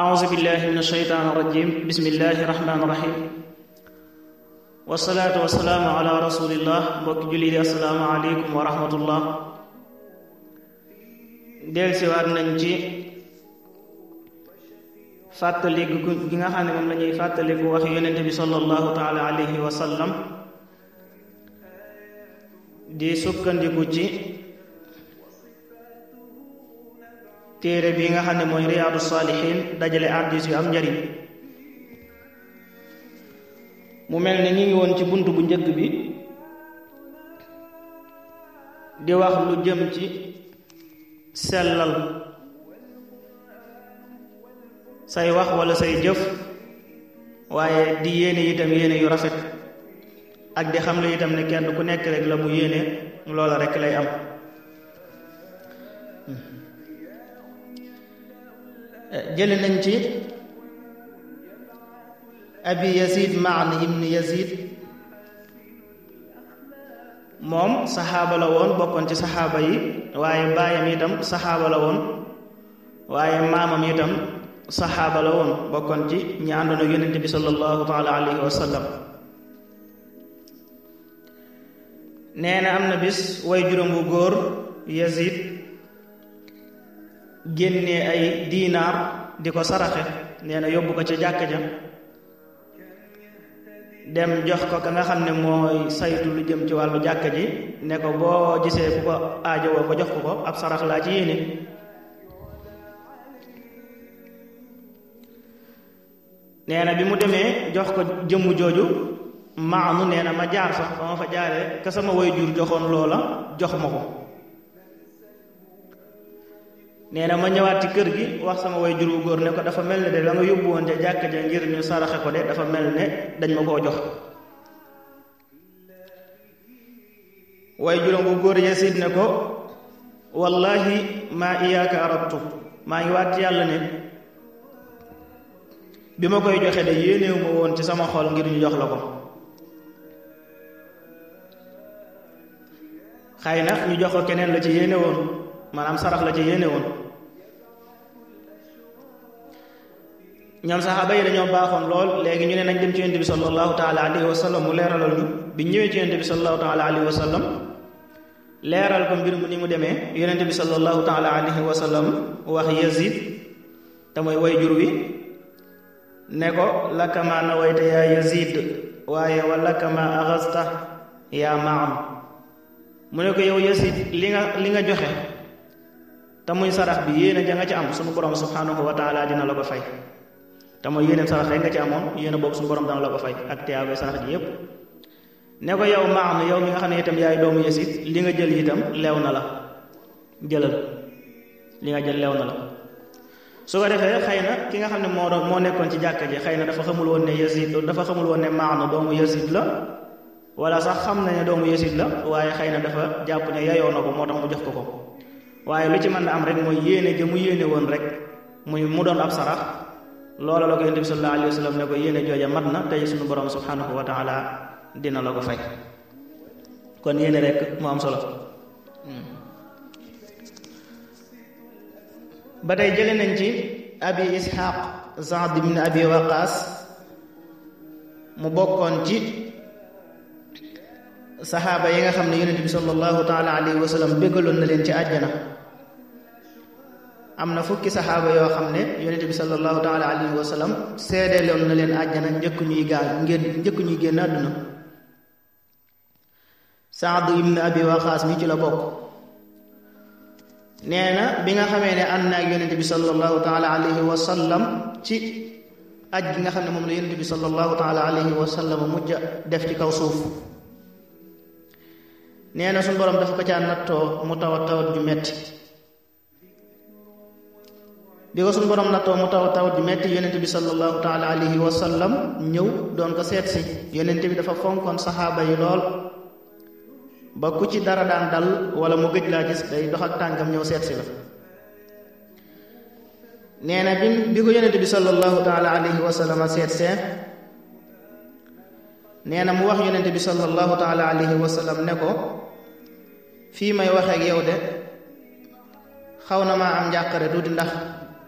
أعوذ بالله من الشيطان الرجيم بسم الله الرحمن الرحيم والصلاة والسلام على رسول الله mbokki jullit yi assalaamu aleykum wa rahmatullah dellusiwaat nañ ci fàttaliku gi nga xam ne moom la ñuy fàttaliku wax yonente bi sallallahu taala alayhi wa sallam di sukkandiku ci téere bi nga xam ne mooy riyaadu saalihiin dajale hadiis yu am njariñ mu mel ne ñu ngi woon ci bunt bu njëkk bi di wax lu jëm ci sellal say wax walla say jëf waaye di yéene itam yéene yu rafet ak di xam le itam ne kenn ku nekk rek la mu yéene loola rek lay am jële nañ ci abi yazid maan ibn yazid moom saxaaba la woon bokkoon ci saxaaba yi waaye baayam itam saxaaba la woon waaye maamam itam saxaaba la woon bokkoon ci ñi àndoon ak yonent bi sallallahu taala alayhi wa sallam nee na am na bis way juróom bu góor yazid génnee ay diinaar di ko saraxe nee na yóbbu ko ca jàkka ja dem jox ko ka nga xam ne mooy saytu lu jëm ci wàllu jàkka ji ne ko boo gisee ku ko aajowoo ko jox ko ab sarax laa ci yéene nee na bi mu demee jox ko jëmm jooju maanu nee na ma jaar fa ba ma fa jaaree ka sama way jur joxoon loola jox ma ko nee na ma ñëwaat ci kër gi wax sama way jur wu góor ne ko dafa mel ne de la nga yóbbu woon ca jàkka ja ngir ñu saraxe ko de dafa mel ne dañ ma koo jox way juróom bu góor Yasid ne ko wallahi maa iyaaka aradtu maa ngi waat ci yàlla ne bi ma koy joxe de yéenewu ma woon ci sama xol ngir ñu jox la ko xëy na ñu jox ko keneen la ci yéene woon maanaam sarax la ci yéene woon ñoom saxaaba yi dañoo baaxoon lool léegi ñu ne nañ dem ci yonent bi sallallahu taala alayhi wa sallam mu leeralal ñu bi ñëwee ci yonent bi sallallahu taala alayhi wa sallam leeral ko mbir mu ni mu demee yonent bi sallallahu taala alayhi wa sallam wax Yazid te mooy way jur wi ne ko laka ma nawayta yaa Yazid waaye wa laka ma axasta yaa Maam mu ne ko yow Yazid li nga joxe te muy sarax bi yéene ja nga ci am sunu borom subhanahu wa taala dina la ko fay te mooy yéene sarax rek nga ci amoon yéene boobu sunu borom dana la ko fay ak tiyaabay sarax ji yépp ne ko yow maam yow mi nga xam ne itam yaay doomu Yasid li nga jël itam leew na la jëlal li nga jël leew na la su ko defee xëy na ki nga xam ne moo nekkoon ci jàkka ji xëy na dafa xamul woon ne Yasid dafa xamul woon ne maam doomu Yasid la wala sax xam na ne doomu Yasid la waaye xëy na dafa jàpp ne yayoo na ko moo tax mu jox ko waaye lu ci mën na am rek mooy yéene ja mu yéene woon rek mu doon ab sarax loola la ko yonent bi sallallahu alayhi wa sallam ne ko yéene jooja mat na tey suñu borom subhanahu wa taala dina la ko fay kon yéene rek mu am solo ba tey jële nañ ci abi ishaq Saad ibn abi waqaas mu bokkoon ci saxaaba yi nga xam ne yonent bi sallallahu taala alayhi wa sallam béggaloon na leen ci àjjana am na fukki saxaaba yoo xam ne yonent bi sallallahu taala alayhi wa sallam seedeeloon na leen àjjana njëkk ñuy génn àdduna Saad ibn abi waqaas mi ci la bokk nee na bi nga xamee ne ànd na ak yonent bi sallallahu taala alayhi wa sallam ci aj gi nga xam ne moom la yonent bi sallallahu taala alayhi wa sallam mujj def ci kaw suuf nee na suñu borom dafa ko caa nattoo mu tawat ju metti bi ko suñu borom nattoo mu tawat ju metti yonent bi sallallahu taala alayhi wa sallam ñëw doon ko seet si yonent bi dafa fonkoon saxaaba yi lool ba ku ci dara daan dal wala mu gëj laa gis day dox ak tànkam ñëw seet si la nee na bi ko yonent bi sallallahu taala alayhi wa sallam seet see nee na mu wax yonent bi sallallahu taala alayhi wa sallam ne ko fii may waxee ak yow de xaw na maa am njàqare tuuti ndax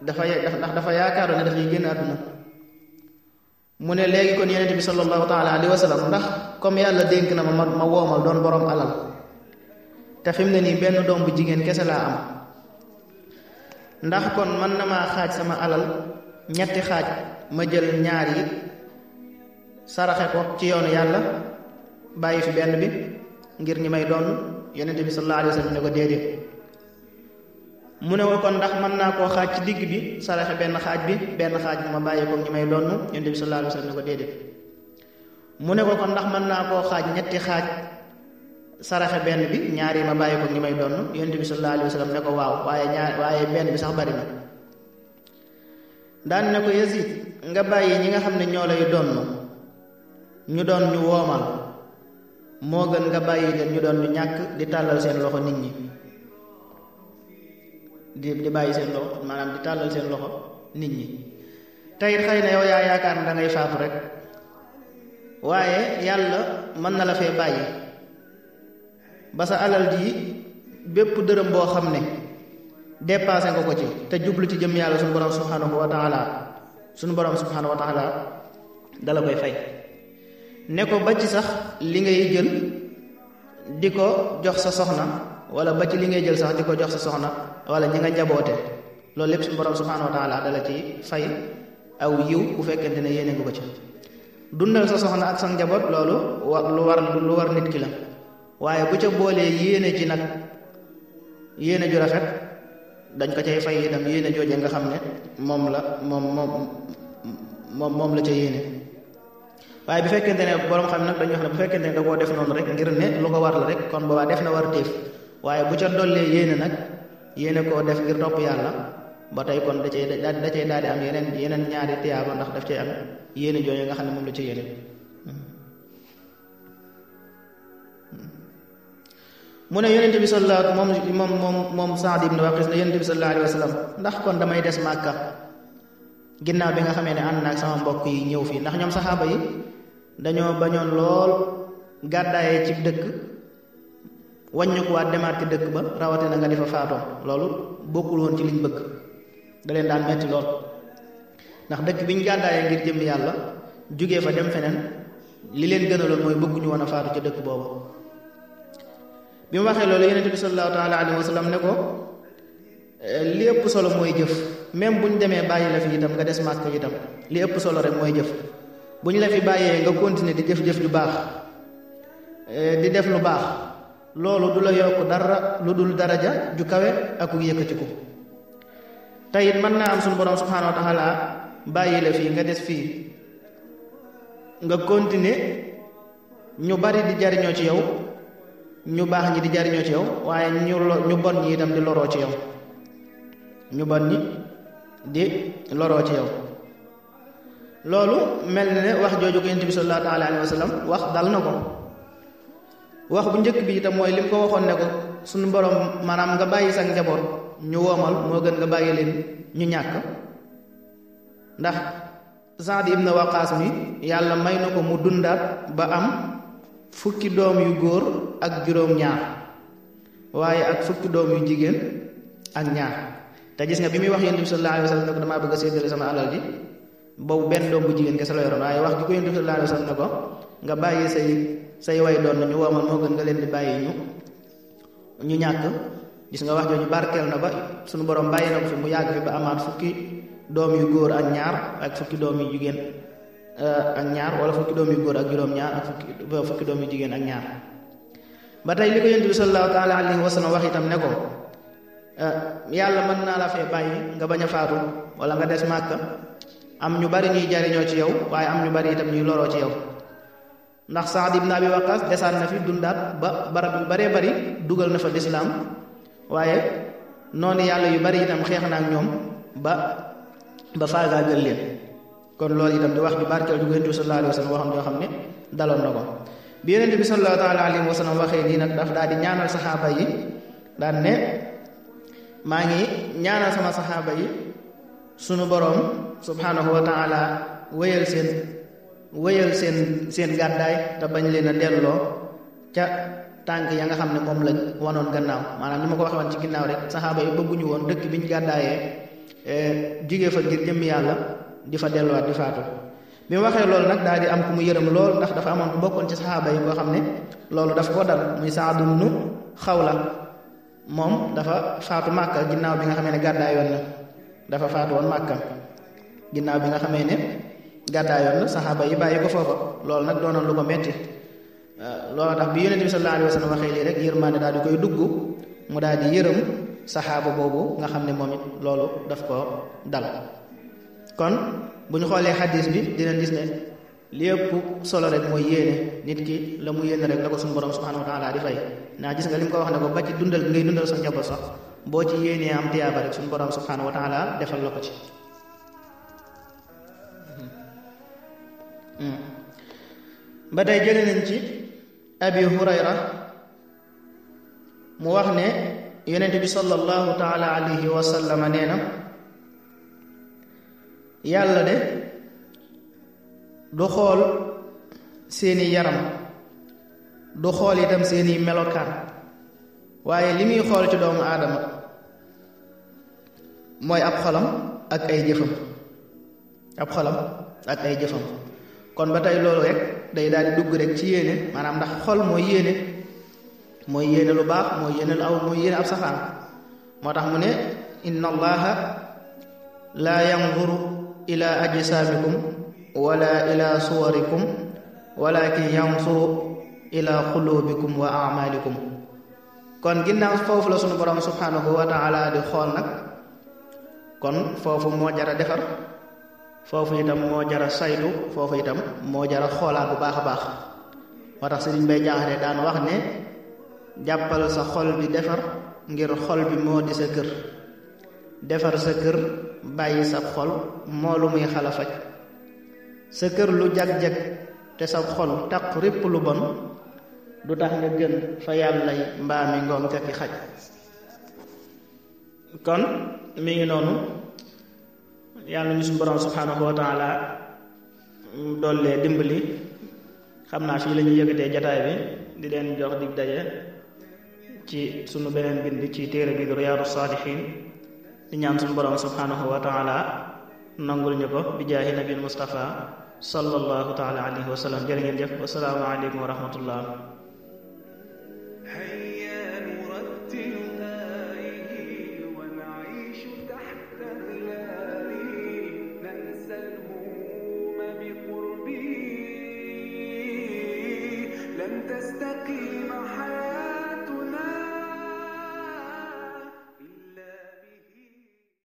dafa yaakaaroon ne dafay génn àdduna. mu ne léegi kon yonent bi sallallahu taala alayhi wa sallam ndax comme yàlla dénk na ma woomal doon borom alal te fi mu ne nii benn doom bu jigéen kese laa am, ndax kon mën na maa xaaj sama alal ñetti xaaj, ma jël ñaar yi saraxe ko ci yoonu yàlla bàyyi fi benn bi ngir ñi may doon. yonent bi sallallahu alayhi wa sallam ne ko déedéet. mu ne ko kon ndax mën naa koo xaaj ci digg bi saraxe benn xaaj bi ma bàyyi ko ñi may doon. yonent bi sallallahu alayhi wa sallam ne ko déedéet. mu ne ko kon ndax mën naa koo xaaj ñetti xaaj saraxe benn bi ñaar yi ma bàyyi ko ñi may doon. yonent bi sallallahu alayhi wa sallam ne ko waaw, waaye benn bi sax bari na. daan ne ko Yazid, nga bàyyi ñi nga xam ne ñoo lay doon ñu doon ñu woomal moo gën nga bàyyi leen ñu doon ñu ñàkk di tàllal seen loxo nit ñi, di bàyyi seen loxo, maanaam di tàllal seen loxo nit ñi. tey xëy na yow yaa yaakaar ne da ngay faatu rek, waaye yàlla mën na la fee bàyyi ba sa alal ji bépp dërëm boo xam ne dépassé nga ko ci te jublu ci jëm yàlla suñu borom subhanahu wa taala dala koy fay. ne ko ba ci sax li ngay jël di ko jox sa soxna, wala ba ci li ngay jël sax di ko jox sa soxna wala ñi nga njaboote, loolu lépp suñu borom subhanahu wa taala dala ci fay aw yiw bu fekkente ne yéene nga ko ci. dundal sa soxna ak sa njaboot loolu lu war nit ki la, waaye bu ca boolee yéene ci nag yéene ju rafet dañ ko cay fay itam yéene jooje nga xam ne moom la ca yéene. waaye bu fekkente ne borom xam nag dañuy wax ne bu fekkente ne da koo def noonu rek ngir ne lu ko war la rek, kon boobaa def na war téef. waaye bu ca dollee yéene nag yéene koo def ngir topp yàlla, ba tey kon da cay daal di am yeneen ñaari tiyaaba, ndax daf cay am yéene jooju nga xam ne moom la ca yéene. mu ne yonent bi sallallahu moom Saad ibn Waqis ne yonent bi sallallahu alayhi wa sallam, ndax kon damay des Màkka ginnaaw bi nga xamee ne ànd naag sama mbokk yi ñëw fii, ndax ñoom saxaaba yi dañoo bañoon lool gàddaayee ci dëkk wàññikuwaat demaat ci dëkk ba, rawatina nga di fa faatoo. loolu bokkul woon ci liñ bëgg, da leen daan metti lool, ndax dëkk biñ gàddaayee ngir jëm yàlla jugee fa dem feneen, li leen gënaloon mooy bëgguñu woon a faatu ci dëkk boobu. bi mu waxee loolu yonent bi sallallahu taala alayhi wa sallam ne ko li ëpp solo mooy jëf, même buñ demee bàyyi la fi itam nga des Màkka itam li ëpp solo rek mooy jëf. buñ la fi bàyyee nga continuer di jëf-jëf ju baax, di def lu baax, loolu du la yokk dara lu dul daraja ju kawe ak yëkkatiku. te it mën naa am suñu borom subhanahu wa taala bàyyi la fii nga des fii nga continuer ñu bari di jariñoo ci yow, ñu baax ñi di jariñoo ci yow, waaye ñu bon ñi itam di loroo ci yow, ñu bon ñi di loroo ci yow. loolu mel na ne wax jooju ko yonent bi sallallahu taala alayhi wa sallam wax dal na ko. wax bu njëkk bi itam mooy lim ko waxoon ne ko suñu borom maanaam nga bàyyi sa njaboot ñu woomal moo gën nga bàyyi leen ñu ñàkk, ndax Saad ibn Waqaas mi yàlla may na ko mu dundaat ba am fukki doom yu góor ak juróom-ñaar, waaye ak fukki doom yu jigéen ak ñaar. te gis nga bi muy wax yonent bi sallallahu alayhi wa sallam ne ko damaa bëgg a séddale sama alal ji, boobu benn doom bu jigéen kese la yoroon, waaye wax gi ko yonent bi sallallahu alayhi wa sallam ne ko nga bàyyi say way doon ñu woomal moo gën nga leen di bàyyi ñu ñàkk. gis nga wax jooju barkeel na ba suñu borom bàyyi na ko fi mu yàgg fi ba amaat fukki doom yu góor ak ñaar ak fukki doom yu jigéen ak ñaar, wala fukki doom yu góor ak juróom-ñaar ak fukki doom yu jigéen ak ñaar. ba tey li ko yonent bi sallallahu taala alayhi wa sallam wax itam ne ko yàlla mën naa la fee bàyyi nga bañ a faatu wala nga des Màkka, am ñu bari ñuy jariñoo ci yow, waaye am ñu bari itam ñuy loroo ci yow. ndax Saad ibn Abi Waqqas desaan na fi dundaat ba barab yu baree bari dugal na fa lislaam, waaye noonu yàlla yu bari itam xeex na ak ñoom ba faagaagal leen. kon loolu itam di wax ju barkeel ju yonent bi sallallahu alayhi wa sallam waxam joo xam ne daloon na ko. bi yonent bi sallallahu taala alayhi wa sallam waxee nii nag daf daal di ñaanal saxaaba yi daan ne maa ngi ñaanal sama saxaaba yi sunu boroom subhanahu wa taala wéyal seen gàddaay te bañ leen a delloo ca tànk ya nga xam ne moom lañ wanoon gannaaw. maanaam ni ma ko waxee woon ci ginnaaw rek saxaaba yi bëgguñu woon dëkk biñ gàddaayee jóge fa ngir jëm yàlla di fa delluwaat di faatu. bi mu waxee loolu nag daal di am ku mu yërëm lool ndax dafa amoon ku bokkoon ci saxaaba yi koo xam ne loolu daf koo dal muy Saad ibnu Xawla. moom dafa faatu Màkka ginnaaw bi nga xamee ne gàddaayoon na dafa faatu woon Màkka ginnaaw bi nga xamee ne gàddaayoon na saxaaba yi bàyyi ko foofa. loolu nag doonoon lu ko metti loolu tax bi Yonent bi sallallahu alayhi wa sallam waxee lii rek yërmaande daal di koy dugg mu daal di yërëm saxaaba boobu nga xam ne moom it loolu daf ko dal. kon bu ñu xoolee xadis bi dinañ gis ne lépp solo rek mooy yéene. nit ki la mu yéene rek la ko suñu borom subhanahu wa taala di fay. ndax gis nga li mu ko wax ne ko ba ci dundal ngay dundal sa njaboot sax boo ci yéenee am tiyaaba rek suñu borom subhanahu wa taala defal la ko ci. ba tey jëlee nañ ci Abi Hurayra mu wax ne yonent bi sallallahu taala alayhi wa sallam nee na yàlla de du xool seeni yaram du xool itam seeni melokaan waaye li muy xool ci doomu aadama mooy ab xolam ak ay jëfam. ab xolam ak ay jëfam. kon ba tey loolu rek day daal di dugg rek ci yéene maanaam ndax xol mooy yéene lu baax mooy yéene ab safaan. moo tax mu ne inna allaha laa yanzuru ila ajsaamikum wala ila suwarikum walakin yanzuru ila qulubikum wa a'malikum. kon ginnaaw foofu la sunu borom subhanahu wa ta'ala di xool nag kon foofu moo jara defar, foofu itam moo jara saytu, foofu itam moo jara xoolaat bu baax a baax. moo tax Sëriñ Bay Jaxate daan wax ne jàppal sa xol bi defar ngir xol bi moo di sa kër. defar sa kër bàyyi sa xol moo lu muy xala faj. sa kër lu jag-jag te sa xol taq répp lu bon du tax nga gën fa yàllay mbaami ngoom kaki xaj. kon mi ngi noonu yàlla ñu suñu borom subhanahu wa taala doollee dimbali. xam naa fii la ñuy yëkkatee jataay bi di leen jox dig daje ci sunu beneen bind ci téere bi Riyaadu Saalihiin di ñaan suñu borom subhanahu wa taala nangul ñu ko bi jaahi nabil Mustafa sallallahu taala alayhi wa sallam. jërë ngeen jëf. wasalaamu aleykum wa rahmatullah. لن تستقيم